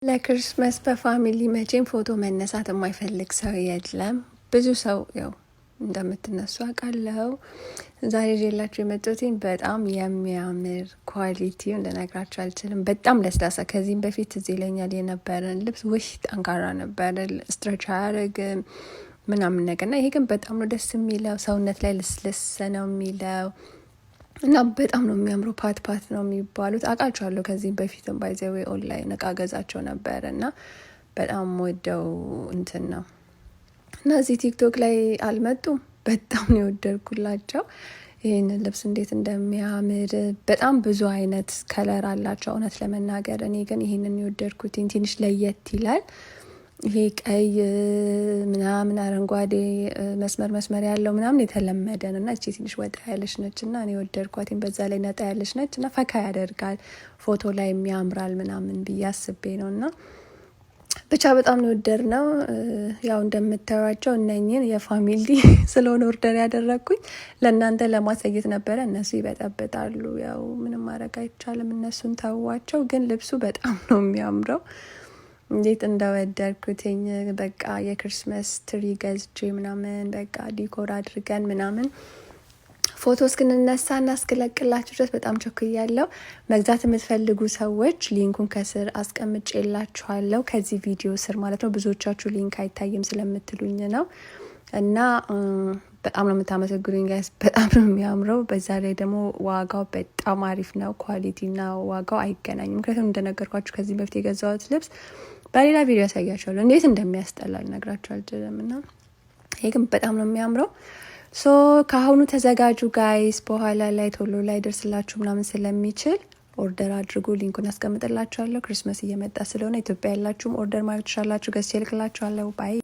ለ Christmas በ family መቼም ፎቶ መነሳት የማይፈልግ ሰው የለም። ብዙ ሰው ያው እንደምትነሱ አውቃለሁ። ዛሬ ይዤላችሁ የመጣሁት በጣም የሚያምር quality ልነግራችሁ አልችልም። በጣም ለስላሳ። ከዚህም በፊት እዚህ ይለኛል የነበረን ልብስ ውይ ጠንካራ ነበረ፣ stretch አያደርግም ምናምን ነገር እና ይሄ ግን በጣም ነው ደስ የሚለው። ሰውነት ላይ ልስልስ ነው የሚለው እና በጣም ነው የሚያምረው። ፓት ፓት ነው የሚባሉት አውቃቸዋለሁ። ከዚህም በፊትም by the way online እቃ ገዛቸው ነበረ እና በጣም ወደው እንትን ነው እና እዚህ ቲክቶክ ላይ አልመጡም። በጣም ነው የወደድኩላቸው። ይህንን ልብስ እንዴት እንደሚያምር፣ በጣም ብዙ አይነት color አላቸው። እውነት ለመናገር እኔ ግን ይህንን የወደድኩትኝ ትንሽ ለየት ይላል። ይሄ ቀይ ምናምን አረንጓዴ መስመር መስመር ያለው ምናምን የተለመደ ነው እና እቺ ትንሽ ወጣ ያለች ነች እና እኔ ወደድኳትኝ። በዛ ላይ ነጣ ያለች ነች እና ፈካ ያደርጋል፣ ፎቶ ላይ የሚያምራል ምናምን ብዬ አስቤ ነው እና ብቻ በጣም ነው የወደድነው። ያው እንደምታዩቸው እነኝን የ family ስለሆነ order ያደረግኩኝ ለእናንተ ለማሳየት ነበረ። እነሱ ይበጠብጣሉ፣ ያው ምንም ማድረግ አይቻልም። እነሱን ተዋቸው። ግን ልብሱ በጣም ነው የሚያምረው። እንዴት እንደወደድኩትኝ፣ በቃ የ Christmas tree ገዝቼ ምናምን በቃ decor አድርገን ምናምን ፎቶ እስክንነሳ እና እስክለቅላችሁ ድረስ በጣም ቸኩያለሁ። መግዛት የምትፈልጉ ሰዎች link ኡን ከስር አስቀምጬላችኋለሁ፣ ከዚህ ቪዲዮ ስር ማለት ነው። ብዙዎቻችሁ link አይታይም ስለምትሉኝ ነው እና በጣም ነው የምታመሰግኑኝ guys። በጣም ነው የሚያምረው። በዛ ላይ ደግሞ ዋጋው በጣም አሪፍ ነው። Quality እና ዋጋው አይገናኝም። ምክንያቱም እንደነገርኳችሁ ከዚህ በፊት የገዛሁት ልብስ በሌላ ቪዲዮ ያሳያችኋለሁ፣ እንዴት እንደሚያስጠላ ልነግራችሁ አልችልም። እና ይሄ ግን በጣም ነው የሚያምረው። So ከአሁኑ ተዘጋጁ guys። በኋላ ላይ ቶሎ ላይ ደርስላችሁ ምናምን ስለሚችል order አድርጉ። Link ኡን አስቀምጥላችኋለሁ። Christmas እየመጣ ስለሆነ ኢትዮጵያ ያላችሁም order ማድረግ ትችላላችሁ። ገዝቼ እልክላችኋለሁ። Bye.